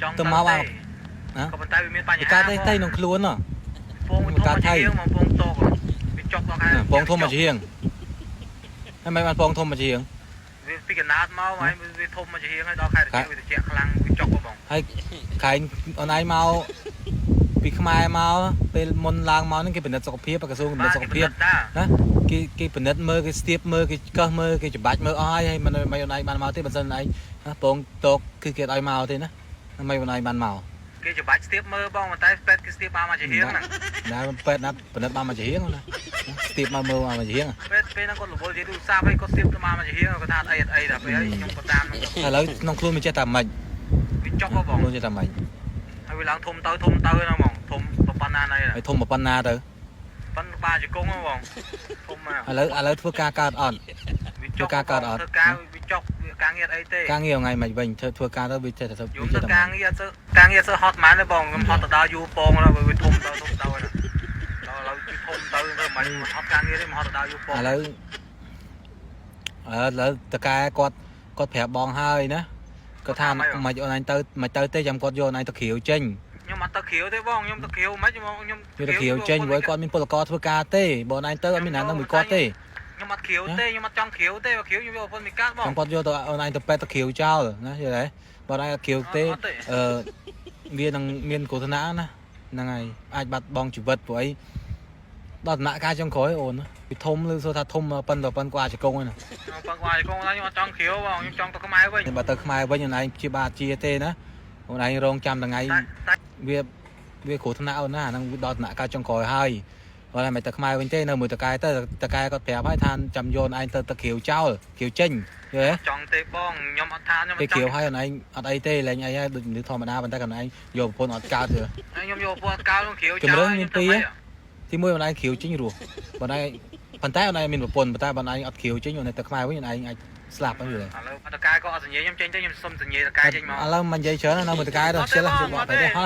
ចង់ ទៅមកអាណា ក៏ប៉ុន្តែវាមានបញ្ហា វាកើតទេថៃក្នុងខ្លួនហ៎ ពងធំមកជាងមកពងតោកវាចុកដល់ខែ ពងធំមកជាងហើយមិនបានពងធំមកជាង វាពីកណាតមកហើយវាធំមកជាងហើយដល់ខែត្រជាក់វាត្រជាក់ខ្លាំងវាចុកបង ហើយខែងអូនឯងមកពីខ្មែរមកពេលមុនឡើងមកហ្នឹងគេពិនិត្យសុខភាពក្រសួងពិនិត្យសុខភាព តា ណាគេគេពិនិត្យមើលគេស្ទាបមើលគេកឹះមើលគេច្បាច់មើលអស់ហើយហើយមិនមិនអូនឯងបានមកទេបើមិនអូនឯងណាពងតកគឺគេអត់ឲ្យមកទេណាមិនអូនឯងបានមក គេច្បាច់ស្ទាបមើលបងប៉ុន្តែពេទ្យគេស្ទាបបានមកជាហៀងហ្នឹង ណាពេទ្យណាពិនិត្យបានមកជាហៀងណាស្ទាបមកមើលបានមកជាហៀង ពេទ្យពេលហ្នឹងគាត់រវល់និយាយទូរស័ព្ទហើយគាត់ស្ទាបទៅមកជាហៀងគាត់ថាអីអីដល់ពេលហើយខ្ញុំក៏តាម ឥឡូវក្នុងខ្លួនមានចេះតែម៉េច វាចុកបង ខ្លួនចេះតែម៉េច ហើយវាឡើងធំទៅធំទៅហ្នឹងបងធំប៉ុណ្ណាណី ហើយធំមកប៉ុណ្ណាទៅ ប៉ុន្តែបាជង្គង់បងធំមក ឥឡូវឥឡូវធ្វើការកើតអត់ វាចុកធ្វើការវាចុកវាការងារអីទេ ការងារថ្ងៃមិនវិញធ្វើធ្វើការទៅវាចេះតែ យ វាចេះតែ ំទៅការងារទៅការងារទៅហត់ហ្មងទេបងខ្ញុំហត់ទៅដល់យូរពងแล้วវាធំទៅធំទៅដល់ឥឡូវធំទៅទៅមិនហត់ការងារទេមកហត់ទៅដល់យូរពង ឥឡូវឥឡូវតកែគាត់គាត់ប្រាប់បងហើយណាគាត់ថាមិនអូនឯងទៅមិនទៅទេចាំគាត់យកអូនឯងទៅគ្រាវចេញ ខ្ញុំអត់ទៅគ្រាវទេបងខ្ញុំទៅគ្រាវមិនបងខ្ញុំ យកទៅគ្រាវចេញព្រោះគាត់មានពលករធ្វើការទេបើអូនឯងទៅអត់មានណានឹងមួយគាត់ទេ ខ្ញុំអត់គ្រាវទេខ្ញុំអត់ចង់គ្រាវទេបើគ្រាវខ្ញុំយកប្រពន្ធមីកាត់បង ចាំគាត់យកទៅអូនឯងទៅពេទ្យទៅគ្រាវចោលណាយល់ទេបើអូនឯងអត់គ្រាវទេអឺវានឹងមានគ្រោះថ្នាក់ណាហ្នឹងហើយអាចបាត់បង់ជីវិតព្រោះអីដល់ដំណាក់កាលចុងក្រោយអូនវាធំឬសួរថាធំប៉ុនទៅប៉ុនគាត់អាចជង្គង់ហ្នឹងណា បងគាត់កងខ្ញុំអត់ចង់គ្រាវបងខ្ញុំចង់ទៅខ្មែរវិញ បើទៅខ្មែរវិញអូនឯងជាបាជាទេណាអូនឯងរងចាំថ្ងៃ តែតែ វាវាគ្រោះថ្នាក់អូនណាអាហ្នឹងវាដល់ដំណាក់កាលចុងក្រោយហើយអូនឯងមិនទៅខ្មែរវិញទេនៅមួយតកែទៅតកែគាត់ប្រាប់ហើយថាចាំយកអូនឯងទៅទៅគ្រាវចោលគ្រាវចេញយល់ទេ ចង់ទេបងខ្ញុំអត់ថាខ្ញុំ ពេលគ្រាវហើយអូនឯងអត់អីទេលែងអីហើយដូចមនុស្សធម្មតាប៉ុន្តែខ្លួនឯងយកប្រពន្ធអត់កើតទេ ខ្ញុំយកប្រពន្ធកៅខ្ញុំគ្រាវ ជំរឿនមានពីរទីមួយអូនឯងគ្រាវចេញរស់ប៉ុន្តែប៉ុន្តែអូនឯងមានប្រពន្ធប៉ុន្តែបើអូនឯងអត់គ្រាវចេញអូនឯងទៅខ្មែរវិញអូនឯងអាចស្លាប់ហ្នឹងយល់ទេ ឥឡូវតកែក៏អត់សញ្ញាខ្ញុំចេញទៅខ្ញុំសុំសញ្ញាតកែចេញមក ឥឡូវមិននិយាយច្រើននៅមួយតកែទៅខ្ជិលជិះបកទៅទេហ៎